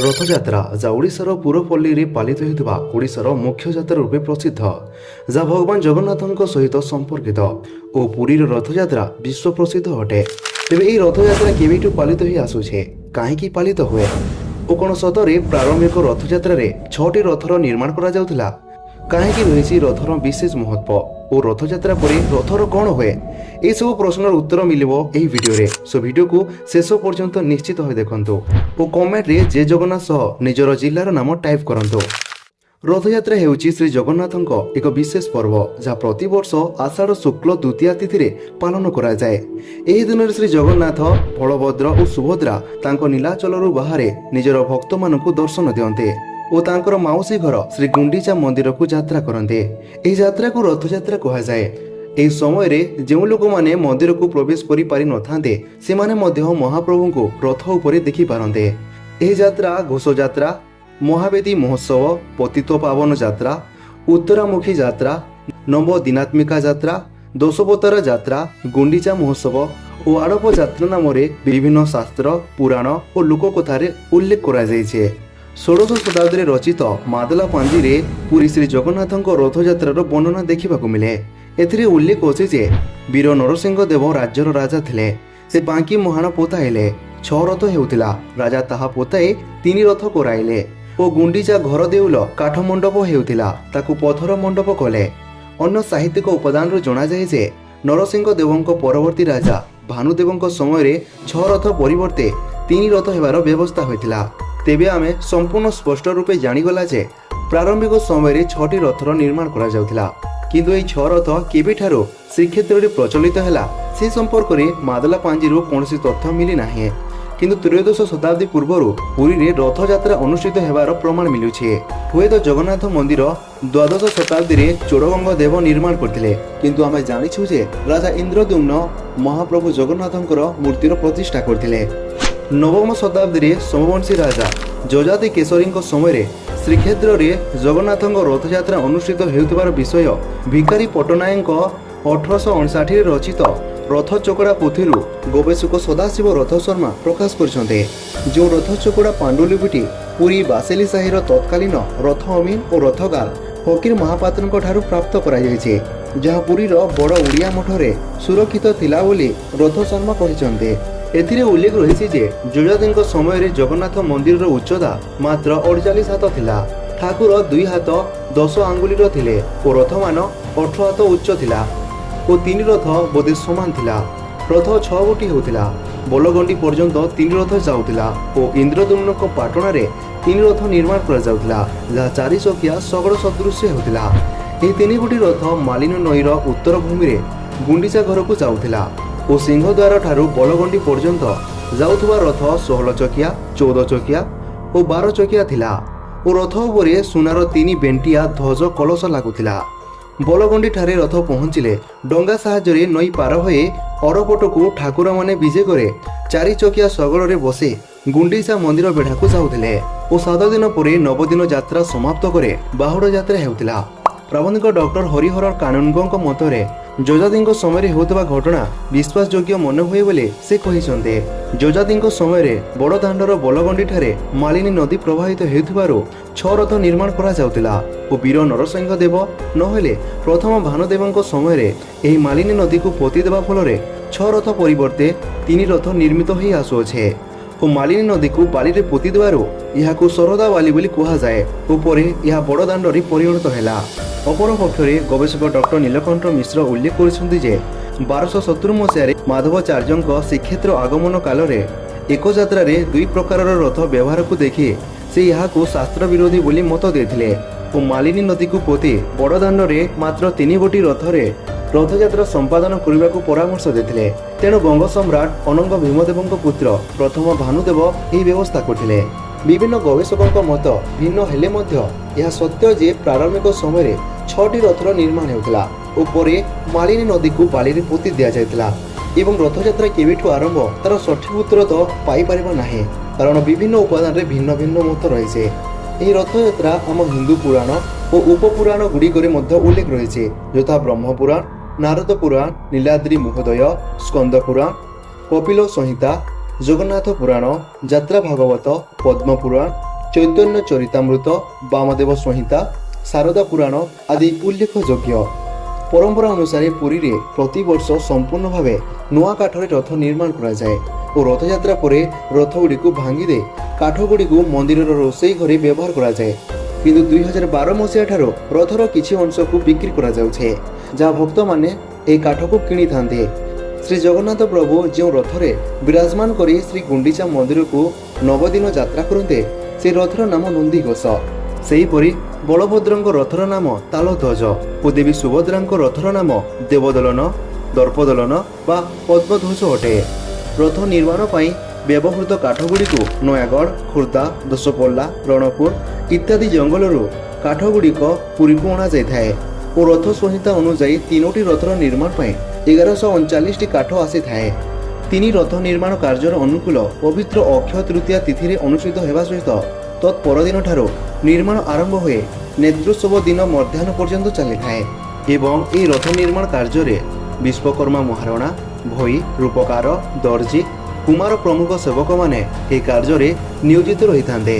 ରଥଯାତ୍ରା, ଯାହା ଓଡ଼ିଶାର ପୁରପଲ୍ଲୀରେ ପାଳିତ ହେଉଥିବା ଓଡ଼ିଶାର ମୁଖ୍ୟ ଯାତ୍ରା ରୂପେ ପ୍ରସିଦ୍ଧ, ଯାହା ଭଗବାନ ଜଗନ୍ନାଥଙ୍କ ସହିତ ସମ୍ପର୍କିତ ଓ ପୁରୀର ରଥଯାତ୍ରା ବିଶ୍ୱ ପ୍ରସିଦ୍ଧ ଅଟେ। ତେବେ ଏହି ରଥଯାତ୍ରା କେବେଠୁ ପାଳିତ ହୋଇ ଆସୁଛି, କାହିଁକି ପାଳିତ ହୁଏ ଓ କ'ଣ ସତରେ ପ୍ରାରମ୍ଭିକ ରଥଯାତ୍ରାରେ ଛଅଟି ରଥର ନିର୍ମାଣ କରାଯାଉଥିଲା? କାହିଁକି ରହିଛି ରଥର ବିଶେଷ ମହତ୍ଵ ଓ ରଥଯାତ୍ରା ପରେ ରଥର କ'ଣ ହୁଏ? ଏସବୁ ପ୍ରଶ୍ନର ଉତ୍ତର ମିଳିବ ଏହି ଭିଡ଼ିଓରେ। ସୋ ଭିଡ଼ିଓକୁ ଶେଷ ପର୍ଯ୍ୟନ୍ତ ନିଶ୍ଚିତ ହୋଇ ଦେଖନ୍ତୁ ଓ କମେଣ୍ଟରେ ଜୟ ଜଗନ୍ନାଥ ସହ ନିଜର ଜିଲ୍ଲାର ନାମ ଟାଇପ୍ କରନ୍ତୁ। ରଥଯାତ୍ରା ହେଉଛି ଶ୍ରୀ ଜଗନ୍ନାଥଙ୍କ ଏକ ବିଶେଷ ପର୍ବ, ଯାହା ପ୍ରତିବର୍ଷ ଆଷାଢ଼ ଶୁକ୍ଳ ଦ୍ୱିତୀୟା ତିଥିରେ ପାଳନ କରାଯାଏ। ଏହି ଦିନରେ ଶ୍ରୀ ଜଗନ୍ନାଥ, ବଳଭଦ୍ର ଓ ସୁଭଦ୍ରା ତାଙ୍କ ନୀଳାଚଳରୁ ବାହାରେ ନିଜର ଭକ୍ତମାନଙ୍କୁ ଦର୍ଶନ ଦିଅନ୍ତି ଓ ତାଙ୍କର ମାଉସୀ ଘର ଶ୍ରୀ ଗୁଣ୍ଡିଚା ମନ୍ଦିରକୁ ଯାତ୍ରା କରନ୍ତି। ଏହି ଯାତ୍ରାକୁ ରଥଯାତ୍ରା କୁହାଯାଏ। ଏହି ସମୟରେ ଯେଉଁ ଲୋକମାନେ ମନ୍ଦିରକୁ ପ୍ରବେଶ କରିପାରିନଥାନ୍ତେ, ସେମାନେ ମଧ୍ୟ ମହାପ୍ରଭୁଙ୍କୁ ରଥ ଉପରେ ଦେଖିପାରନ୍ତି। ଏହି ଯାତ୍ରା ଘୋଷଯାତ୍ରା, ମହାବେଦୀ ମହୋତ୍ସବ, ପତିତ ପାବନ ଯାତ୍ରା, ଉତ୍ତରାମୁଖୀ ଯାତ୍ରା, ନବଦିନାତ୍ମିକା ଯାତ୍ରା, ଦଶବତାର ଯାତ୍ରା, ଗୁଣ୍ଡିଚା ମହୋତ୍ସବ ଓ ଆଡ଼ପ ଯାତ୍ରା ନାମରେ ବିଭିନ୍ନ ଶାସ୍ତ୍ର, ପୁରାଣ ଓ ଲୋକକଥାରେ ଉଲ୍ଲେଖ କରାଯାଇଛି। ଷୋଡ଼ଶ ଶତାବ୍ଦୀରେ ରଚିତ ମାଦଲା ପାଞ୍ଜିରେ ପୁରୀ ଶ୍ରୀ ଜଗନ୍ନାଥଙ୍କ ରଥଯାତ୍ରାର ବର୍ଣ୍ଣନା ଦେଖିବାକୁ ମିଳେ। ଏଥିରେ ଉଲ୍ଲେଖ ଅଛି ଯେ ବୀର ନରସିଂହ ଦେବ ରାଜ୍ୟର ରାଜା ଥିଲେ। ସେ ବାଙ୍କି ମୁହାଣ ପୋତାଇଲେ। ଛଅ ରଥ ହେଉଥିଲା। ରାଜା ତାହା ପୋତାଇ ତିନି ରଥ କରାଇଲେ ଓ ଗୁଣ୍ଡିଚା ଘର ଦେଉଲ କାଠ ମଣ୍ଡପ ହେଉଥିଲା, ତାକୁ ପଥର ମଣ୍ଡପ କଲେ। ଅନ୍ୟ ସାହିତ୍ୟିକ ଉପାଦାନରୁ ଜଣାଯାଏ ଯେ ନରସିଂହ ଦେବଙ୍କ ପରବର୍ତ୍ତୀ ରାଜା ଭାନୁଦେବଙ୍କ ସମୟରେ ଛଅ ରଥ ପରିବର୍ତ୍ତେ ତିନି ରଥ ହେବାର ବ୍ୟବସ୍ଥା ହୋଇଥିଲା। ତେବେ ଆମେ ସମ୍ପୂର୍ଣ୍ଣ ସ୍ପଷ୍ଟ ରୂପେ ଜାଣିଗଲା ଯେ ପ୍ରାରମ୍ଭିକ ସମୟରେ ଛଅଟି ରଥର ନିର୍ମାଣ କରାଯାଉଥିଲା। କିନ୍ତୁ ଏହି ଛଅ ରଥ କେବେଠାରୁ ଶ୍ରୀକ୍ଷେତ୍ରରେ ପ୍ରଚଳିତ ହେଲା, ସେ ସମ୍ପର୍କରେ ମାଦଲା ପାଞ୍ଜିରୁ କୌଣସି ତଥ୍ୟ ମିଳିନାହିଁ। କିନ୍ତୁ ତ୍ରୟୋଦଶ ଶତାବ୍ଦୀ ପୂର୍ବରୁ ପୁରୀରେ ରଥଯାତ୍ରା ଅନୁଷ୍ଠିତ ହେବାର ପ୍ରମାଣ ମିଳୁଛି। ହୁଏତ ଜଗନ୍ନାଥ ମନ୍ଦିର ଦ୍ୱାଦଶ ଶତାବ୍ଦୀରେ ଚୋଡ଼ଗଙ୍ଗ ଦେବ ନିର୍ମାଣ କରିଥିଲେ, କିନ୍ତୁ ଆମେ ଜାଣିଛୁ ଯେ ରାଜା ଇନ୍ଦ୍ରଦ୍ୟୁମ୍ନ ମହାପ୍ରଭୁ ଜଗନ୍ନାଥଙ୍କର ମୂର୍ତ୍ତିର ପ୍ରତିଷ୍ଠା କରିଥିଲେ। ନବମ ଶତାବ୍ଦୀରେ ସୋମବଂଶୀ ରାଜା ଯଯାତି କେଶରୀଙ୍କ ସମୟରେ ଶ୍ରୀକ୍ଷେତ୍ରରେ ଜଗନ୍ନାଥଙ୍କ ରଥଯାତ୍ରା ଅନୁଷ୍ଠିତ ହେଉଥିବାର ବିଷୟ ଭିକାରୀ ପଟ୍ଟନାୟକଙ୍କ 1859ରେ ରଚିତ ରଥ ଚକଡ଼ା ପୋଥିରୁ ଗବେଷକ ସଦାଶିବ ରଥ ଶର୍ମା ପ୍ରକାଶ କରିଛନ୍ତି, ଯେଉଁ ରଥ ଚକଡ଼ା ପାଣ୍ଡୁଲିପିଟି ପୁରୀ ବାସେଲି ସାହିର ତତ୍କାଳୀନ ରଥ ଅମିନ ଓ ରଥକାର ଫକୀର ମହାପାତ୍ରଙ୍କ ଠାରୁ ପ୍ରାପ୍ତ କରାଯାଇଛି, ଯାହା ପୁରୀର ବଡ଼ ଓଡ଼ିଆ ମଠରେ ସୁରକ୍ଷିତ ଥିଲା ବୋଲି ରଥ ଶର୍ମା କହିଛନ୍ତି। ଏଥିରେ ଉଲ୍ଲେଖ ରହିଛି ଯେ ଯଯାତିଙ୍କ ସମୟରେ ଜଗନ୍ନାଥ ମନ୍ଦିରର ଉଚ୍ଚତା ମାତ୍ର 48 ହାତ ଥିଲା। ଠାକୁର 2 ହାତ 10 ଆଙ୍ଗୁଳିର ଥିଲେ ଓ ରଥମାନ 18 ହାତ ଉଚ୍ଚ ଥିଲା ଓ ତିନି ରଥ ବୋଧେ ସମାନ ଥିଲା। ରଥ ଛଅ ଗୋଟି ହେଉଥିଲା। ବଲଗଣ୍ଡି ପର୍ଯ୍ୟନ୍ତ ତିନି ରଥ ଯାଉଥିଲା ଓ ଇନ୍ଦ୍ରଦ୍ୟୁମ୍ନଙ୍କ ପାଟଣାରେ ତିନି ରଥ ନିର୍ମାଣ କରାଯାଉଥିଲା, ଯାହା ଚାରି ଚକିଆ ଶଗଡ଼ ସଦୃଶ୍ୟ ହେଉଥିଲା। ଏହି ତିନି ଗୋଟି ରଥ ମାଳିନୀ ନଈର ଉତ୍ତର ଭୂମିରେ ଗୁଣ୍ଡିଚା ଘରକୁ ଯାଉଥିଲା ଓ ସିଂହଦ୍ୱାର ଠାରୁ ବଲଗଣ୍ଡି ପର୍ଯ୍ୟନ୍ତ ଯାଉଥିବା ରଥ 16 ଚକିଆ, 14 ଚକିଆ ଓ 12 ଚକିଆ ଥିଲା ଓ ରଥ ଉପରେ ସୁନାର ତିନି ବେଣ୍ଟିଆ ଧ୍ୱଜ କଳସ ଲାଗୁଥିଲା। ବଲଗଣ୍ଡି ଠାରେ ରଥ ପହଞ୍ଚିଲେ ଡଙ୍ଗା ସାହାଯ୍ୟରେ ନଈ ପାର ହୋଇ ଅରପଟକୁ ଠାକୁରମାନେ ବିଜେ କରି ଚାରି ଚକିଆ ଶଗଡ଼ରେ ବସି ଗୁଣ୍ଡିଚା ମନ୍ଦିର ବେଢ଼ାକୁ ଯାଉଥିଲେ ଓ 7 ଦିନ ପରେ ନବଦିନ ଯାତ୍ରା ସମାପ୍ତ କରି ବାହୁଡ଼ା ଯାତ୍ରା ହେଉଥିଲା। ପ୍ରାବନ୍ଧିକ ଡକ୍ଟର ହରିହର କାନୁନଗୋଙ୍କ ମତରେ ଯଯାତିଙ୍କ ସମୟରେ ହେଉଥିବା ଘଟଣା ବିଶ୍ୱାସଯୋଗ୍ୟ ମନେ ହୁଏ ବୋଲି ସେ କହିଛନ୍ତି। ଯଯାତିଙ୍କ ସମୟରେ ବଡ଼ଦାଣ୍ଡର ବଲଗଣ୍ଡିଠାରେ ମାଳିନୀ ନଦୀ ପ୍ରବାହିତ ହେଉଥିବାରୁ ଛଅ ରଥ ନିର୍ମାଣ କରାଯାଉଥିଲା ଓ ବୀର ନରସିଂହ ଦେବ ନହେଲେ ପ୍ରଥମ ଭାନୁଦେବଙ୍କ ସମୟରେ ଏହି ମାଳିନୀ ନଦୀକୁ ପୋତି ଦେବା ଫଳରେ ଛଅ ରଥ ପରିବର୍ତ୍ତେ ତିନି ରଥ ନିର୍ମିତ ହୋଇ ଆସୁଅଛି ଓ ମାଳିନୀ ନଦୀକୁ ବାଲିରେ ପୋତି ଦେବାରୁ ଏହାକୁ ଶରଧା ବାଲି ବୋଲି କୁହାଯାଏ ଓ ପରେ ଏହା ବଡ଼ଦାଣ୍ଡରେ ପରିଣତ ହେଲା। ଅପରପକ୍ଷରେ ଗବେଷକ ଡକ୍ଟର ନୀଳକଣ୍ଠ ମିଶ୍ର ଉଲ୍ଲେଖ କରିଛନ୍ତି ଯେ 1270 ମସିହାରେ ମାଧବାଚାର୍ଯ୍ୟଙ୍କ ଶ୍ରୀକ୍ଷେତ୍ର ଆଗମନ କାଳରେ ଏକ ଯାତ୍ରାରେ ଦୁଇ ପ୍ରକାରର ରଥ ବ୍ୟବହାରକୁ ଦେଖି ସେ ଏହାକୁ ଶାସ୍ତ୍ର ବିରୋଧୀ ବୋଲି ମତ ଦେଇଥିଲେ ଓ ମାଳିନୀ ନଦୀକୁ ପୋତି ବଡ଼ଦାଣ୍ଡରେ ମାତ୍ର ତିନି ଗୋଟି ରଥରେ ରଥଯାତ୍ରା ସମ୍ପାଦନ କରିବାକୁ ପରାମର୍ଶ ଦେଇଥିଲେ। ତେଣୁ ଗଙ୍ଗ ସମ୍ରାଟ ଅନଙ୍ଗ ଭୀମଦେବଙ୍କ ପୁତ୍ର ପ୍ରଥମ ଭାନୁଦେବ ଏହି ବ୍ୟବସ୍ଥା କରିଥିଲେ। ବିଭିନ୍ନ ଗବେଷକଙ୍କ ମତ ଭିନ୍ନ ହେଲେ ମଧ୍ୟ ଏହା ସତ୍ୟ ଯେ ପ୍ରାରମ୍ଭିକ ସମୟରେ ଛଅଟି ରଥର ନିର୍ମାଣ ହେଉଥିଲା ଓ ପରେ ମାଳିନୀ ନଦୀକୁ ବାଲିରେ ପୋତି ଦିଆଯାଇଥିଲା। ଏବଂ ରଥଯାତ୍ରା କେବେଠୁ ଆରମ୍ଭ, ତାର ସଠିକ ଉତ୍ତର ତ ପାଇପାରିବା ନାହିଁ, କାରଣ ବିଭିନ୍ନ ଉପାଦାନରେ ଭିନ୍ନ ଭିନ୍ନ ମତ ରହିଛି। ଏହି ରଥଯାତ୍ରା ଆମ ହିନ୍ଦୁ ପୁରାଣ ଓ ଉପପୁରାଣ ଗୁଡ଼ିକରେ ମଧ୍ୟ ଉଲ୍ଲେଖ ରହିଛି, ଯଥା ବ୍ରହ୍ମପୁରାଣ, ନାରଦ ପୁରାଣ, ନୀଳାଦ୍ରି ମହୋଦୟ, ସ୍କନ୍ଦ ପୁରାଣ, କପିଳ ସଂହିତା, ଜଗନ୍ନାଥ ପୁରାଣ, ଯାତ୍ରା ଭାଗବତ, ପଦ୍ମ ପୁରାଣ। ଚୈତନ୍ୟ ଚରିତାମୃତ, ବାମଦେବ ସଂହିତା, ଶାରଦା ପୁରାଣ ଆଦି ଉଲ୍ଲେଖଯୋଗ୍ୟ। ପରମ୍ପରା ଅନୁସାରେ ପୁରୀରେ ପ୍ରତିବର୍ଷ ସମ୍ପୂର୍ଣ୍ଣ ଭାବେ ନୂଆ କାଠରେ ରଥ ନିର୍ମାଣ କରାଯାଏ ଓ ରଥଯାତ୍ରା ପରେ ରଥଗୁଡ଼ିକୁ ଭାଙ୍ଗିଦେଇ କାଠଗୁଡ଼ିକୁ ମନ୍ଦିରର ରୋଷେଇ ଘରେ ବ୍ୟବହାର କରାଯାଏ। କିନ୍ତୁ 2012 ମସିହା ଠାରୁ ରଥର କିଛି ଅଂଶକୁ ବିକ୍ରି କରାଯାଉଛି, ଯାହା ଭକ୍ତମାନେ ଏହି କାଠକୁ କିଣିଥାନ୍ତି। ଶ୍ରୀ ଜଗନ୍ନାଥ ପ୍ରଭୁ ଯେଉଁ ରଥରେ ବିରାଜମାନ କରି ଶ୍ରୀ ଗୁଣ୍ଡିଚା ମନ୍ଦିରକୁ ନବଦିନ ଯାତ୍ରା କରନ୍ତି, ସେହି ରଥର ନାମ ନନ୍ଦିଘୋଷ। ସେହିପରି ବଳଭଦ୍ରଙ୍କ ରଥର ନାମ ତାଳଧ୍ୱଜ ଓ ଦେବୀ ସୁଭଦ୍ରାଙ୍କ ରଥର ନାମ ଦେବଦଳନ, ଦର୍ପଦଳନ ବା ପଦ୍ମଧ୍ୱଜ ଅଟେ। ରଥ ନିର୍ମାଣ ପାଇଁ ବ୍ୟବହୃତ କାଠଗୁଡ଼ିକୁ ନୟାଗଡ଼, ଖୋର୍ଦ୍ଧା, ଦଶପଲ୍ଲା, ରଣପୁର ଇତ୍ୟାଦି ଜଙ୍ଗଲରୁ କାଠଗୁଡ଼ିକ ପୁରୀକୁ ଅଣାଯାଇଥାଏ ଓ ରଥ ସଂହିତା ଅନୁଯାୟୀ ତିନୋଟି ରଥର ନିର୍ମାଣ ପାଇଁ 1139ଟି କାଠ ଆସିଥାଏ। ତିନି ରଥ ନିର୍ମାଣ କାର୍ଯ୍ୟର ଅନୁକୂଳ ପବିତ୍ର ଅକ୍ଷୟ ତୃତୀୟା ତିଥିରେ ଅନୁଷ୍ଠିତ ହେବା ସହିତ ତତ୍ ପରଦିନଠାରୁ ନିର୍ମାଣ ଆରମ୍ଭ ହୋଇ ନେତ୍ରୋତ୍ସବ ଦିନ ମଧ୍ୟାହ୍ନ ପର୍ଯ୍ୟନ୍ତ ଚାଲିଥାଏ ଏବଂ ଏହି ରଥ ନିର୍ମାଣ କାର୍ଯ୍ୟରେ ବିଶ୍ୱକର୍ମା ମହାରଣା, ଭୋଇ, ରୂପକାର, ଦର୍ଜି, କୁମାର ପ୍ରମୁଖ ସେବକମାନେ ଏହି କାର୍ଯ୍ୟରେ ନିୟୋଜିତ ରହିଥାନ୍ତେ।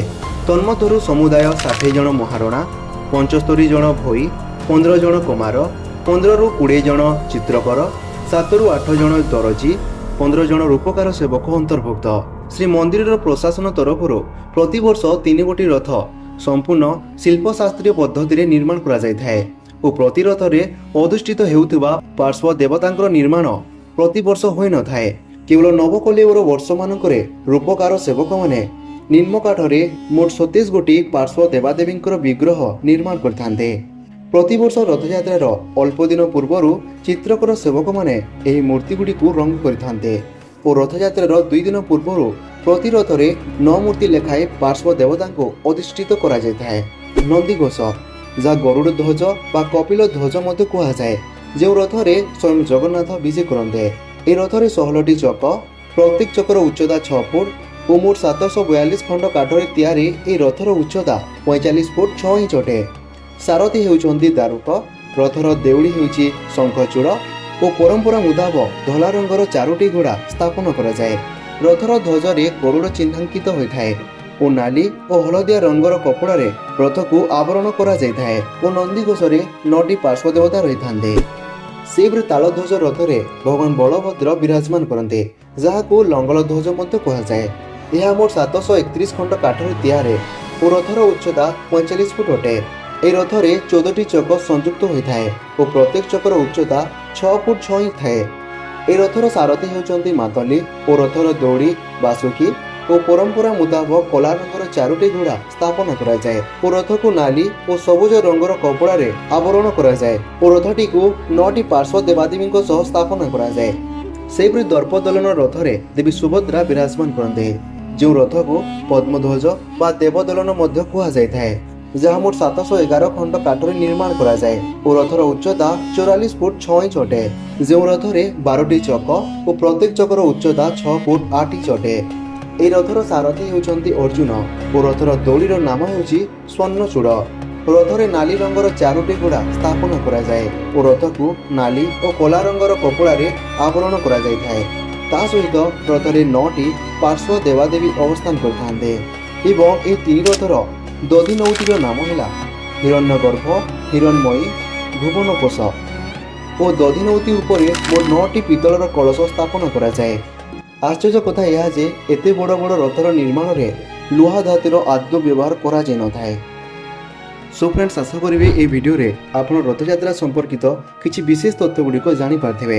ତନ୍ମଧ୍ୟରୁ ସମୁଦାୟ 60 ଜଣ ମହାରଣା, 75 ଜଣ ଭୋଇ, 15 ଜଣ କୁମାର, 15ରୁ 20 ଜଣ ଚିତ୍ରକର, 7ରୁ 8 ଜଣ ଦରଜି, 15 ଜଣ ରୂପକାର ସେବକ ଅନ୍ତର୍ଭୁକ୍ତ। ଶ୍ରୀମନ୍ଦିରର ପ୍ରଶାସନ ତରଫରୁ ପ୍ରତିବର୍ଷ ତିନି ଗୋଟି ରଥ ସମ୍ପୂର୍ଣ୍ଣ ଶିଳ୍ପଶାସ୍ତ୍ରୀୟ ପଦ୍ଧତିରେ ନିର୍ମାଣ କରାଯାଇଥାଏ ଓ ପ୍ରତି ରଥରେ ଅଧିଷ୍ଠିତ ହେଉଥିବା ପାର୍ଶ୍ୱ ଦେବତାଙ୍କର ନିର୍ମାଣ ପ୍ରତିବର୍ଷ ହୋଇନଥାଏ। କେବଳ ନବକଳେବର ବର୍ଷମାନଙ୍କରେ ରୂପକାର ସେବକମାନେ ନିମ୍ନ କାଠରେ ମୋଟ 27 ଗୋଟି ପାର୍ଶ୍ୱ ଦେବାଦେବୀଙ୍କର ବିଗ୍ରହ ନିର୍ମାଣ କରିଥାନ୍ତି। ପ୍ରତିବର୍ଷ ରଥଯାତ୍ରାର ଅଳ୍ପ ଦିନ ପୂର୍ବରୁ ଚିତ୍ରକର ସେବକମାନେ ଏହି ମୂର୍ତ୍ତିଗୁଡ଼ିକୁ ରଙ୍ଗ କରିଥାନ୍ତି ଓ ରଥଯାତ୍ରାର 2 ଦିନ ପୂର୍ବରୁ ପ୍ରତି ରଥରେ ନଅ ମୂର୍ତ୍ତି ଲେଖାଏଁ ପାର୍ଶ୍ୱ ଦେବତାଙ୍କୁ ଅଧିଷ୍ଠିତ କରାଯାଇଥାଏ। ନନ୍ଦିଘୋଷ, ଯାହା ଗରୁଡ଼ ଧ୍ୱଜ ବା କପିଳ ଧ୍ୱଜ ମଧ୍ୟ କୁହାଯାଏ, ଯେଉଁ ରଥରେ ସ୍ୱୟଂ ଜଗନ୍ନାଥ ବିଜେ କରନ୍ତି। ଏହି ରଥରେ 16ଟି ଚକ, ପ୍ରତ୍ୟେକ ଚକର ଉଚ୍ଚତା 6 ଫୁଟ ଓ ମୋଟ 742 ଖଣ୍ଡ କାଠରେ ତିଆରି ଏହି ରଥର ଉଚ୍ଚତା 45 ଫୁଟ 6 ଇଞ୍ଚ ଅଟେ। ସାରଥୀ ହେଉଛନ୍ତି ଦାରୁକ, ରଥର ଦେଉଳି ହେଉଛି ଶଙ୍ଖଚୂଡ଼ ଓ ପରମ୍ପରା ମୁତାବକ ଧଳା ରଙ୍ଗର ଚାରୋଟି ଘୋଡ଼ା ସ୍ଥାପନ କରାଯାଏ। ରଥର ଧ୍ୱଜରେ ଗରୁଡ଼ ଚିହ୍ନାଙ୍କିତ ହୋଇଥାଏ ଓ ନାଲି ଓ ହଳଦିଆ ରଙ୍ଗର କପଡ଼ାରେ ରଥକୁ ଆବରଣ କରାଯାଇଥାଏ ଓ ନନ୍ଦିଘୋଷରେ ନଅଟି ପାର୍ଶ୍ୱ ଦେବତା ରହିଥାନ୍ତି। ସେହିପରି ତାଳଧ୍ୱଜ ରଥରେ ଭଗବାନ ବଳଭଦ୍ର ବିରାଜମାନ କରନ୍ତି, ଯାହାକୁ ଲଙ୍ଗଳ ଧ୍ୱଜ ମଧ୍ୟ କୁହାଯାଏ। ଏହା ମୋଟ 731 ଖଣ୍ଡ କାଠରେ ତିଆରି ଓ ରଥର ଉଚ୍ଚତା 45 ଫୁଟ ଅଟେ। ଏହି ରଥରେ 14ଟି ଚକ ସଂଯୁକ୍ତ ହୋଇଥାଏ ଓ ପ୍ରତ୍ୟେକ ଚକର ଉଚ୍ଚତା 6 ଫୁଟ 6 ଇଞ୍ଚ ଥାଏ। ଏହି ରଥର ସାରଥୀ ହେଉଛନ୍ତି ମାତଲି ଓ ରଥର ଦଉଡ଼ି ବାସୁକି ଓ ପରମ୍ପରା ମୁତାବକ କଳା ରଙ୍ଗର ଚାରୋଟି ଘୋଡ଼ା ସ୍ଥାପନ କରାଯାଏ ଓ ରଥକୁ ନାଲି ଓ ସବୁଜ ରଙ୍ଗର କପଡ଼ାରେ ଆବରଣ କରାଯାଏ ଓ ରଥଟିକୁ ନଅଟି ପାର୍ଶ୍ୱ ଦେବାଦେବୀଙ୍କ ସହ ସ୍ଥାପନ କରାଯାଏ। ସେହିପରି ଦର୍ପଦଳନ ରଥରେ ଦେବୀ ସୁଭଦ୍ରା ବିରାଜମାନ କରନ୍ତି, ଯେଉଁ ରଥକୁ ପଦ୍ମଧ୍ୱଜ ବା ଦେବଦଳନ ମଧ୍ୟ କୁହାଯାଇଥାଏ, ଯାହା ମୋଟ 711 ଖଣ୍ଡ କାଠରେ ନିର୍ମାଣ କରାଯାଏ ଓ ରଥର ଉଚ୍ଚତା 44 ଫୁଟ 6 ଇଞ୍ଚ ଅଟେ, ଯେଉଁ ରଥରେ 12ଟି ଚକ ଓ ପ୍ରତ୍ୟେକ ଚକର ଉଚ୍ଚତା 6 ଫୁଟ 8 ଇଞ୍ଚ ଅଟେ। ଏହି ରଥର ସାରଥୀ ହେଉଛନ୍ତି ଅର୍ଜୁନ ଓ ରଥର ଦଉଡ଼ିର ନାମ ହେଉଛି ସ୍ୱର୍ଣ୍ଣଚୂଡ଼। ରଥରେ ନାଲି ରଙ୍ଗର ଚାରୋଟି ଘୋଡ଼ା ସ୍ଥାପନ କରାଯାଏ ଓ ରଥକୁ ନାଲି ଓ କଳା ରଙ୍ଗର କପଡ଼ାରେ ଆବରଣ କରାଯାଇଥାଏ। ତା ସହିତ ରଥରେ ନଅଟି ପାର୍ଶ୍ୱ ଦେବାଦେବୀ ଅବସ୍ଥାନ କରିଥାନ୍ତି ଏବଂ ଏହି ତିନି ରଥର ଦଧିନଉତିର ନାମ ହେଲା ହିରଣ୍ୟଗର୍ଭ, ହିରଣ୍ମୟୀ, ଭୁବନକୋଷ ଓ ଦଧିନଉତି ଉପରେ ମୋଟ ନଅଟି ପିତ୍ତଳର କଳସ ସ୍ଥାପନ କରାଯାଏ। ଆଶ୍ଚର୍ଯ୍ୟ କଥା ଏହା ଯେ ଏତେ ବଡ଼ ବଡ଼ ରଥର ନିର୍ମାଣରେ ଲୁହା ଧାତୁର ଆଦୌ ବ୍ୟବହାର କରାଯାଇନଥାଏ। ସୋ ଫ୍ରେଣ୍ଡସ୍, ଆଶା କରିବି ଏହି ଭିଡ଼ିଓରେ ଆପଣ ରଥଯାତ୍ରା ସମ୍ପର୍କିତ କିଛି ବିଶେଷ ତଥ୍ୟ ଗୁଡ଼ିକ ଜାଣିପାରିଥିବେ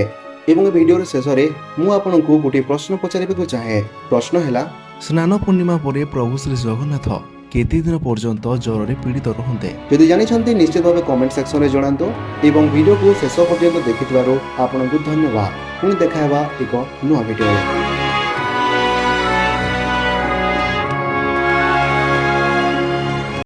ଏବଂ ଏ ଭିଡ଼ିଓର ଶେଷରେ ମୁଁ ଆପଣଙ୍କୁ ଗୋଟିଏ ପ୍ରଶ୍ନ ପଚାରିବାକୁ ଚାହେଁ। ପ୍ରଶ୍ନ ହେଲା, ସ୍ନାନ ପୂର୍ଣ୍ଣିମା ପରେ ପ୍ରଭୁ ଶ୍ରୀ ଜଗନ୍ନାଥ କେତେ ଦିନ ପର୍ଯ୍ୟନ୍ତ ଜ୍ୱରରେ ପୀଡ଼ିତ ରୁହନ୍ତେ? ଯଦି ଜାଣିଛନ୍ତି, ନିଶ୍ଚିତ ଭାବେ କମେଣ୍ଟ ସେକ୍ସନରେ ଜଣାନ୍ତୁ ଏବଂ ଭିଡ଼ିଓକୁ ଶେଷ ପର୍ଯ୍ୟନ୍ତ ଦେଖିଥିବାରୁ ଆପଣଙ୍କୁ ଧନ୍ୟବାଦ। ପୁଣି ଦେଖା ହେବା ଏକ ନୂଆ ଭିଡ଼ିଓରେ।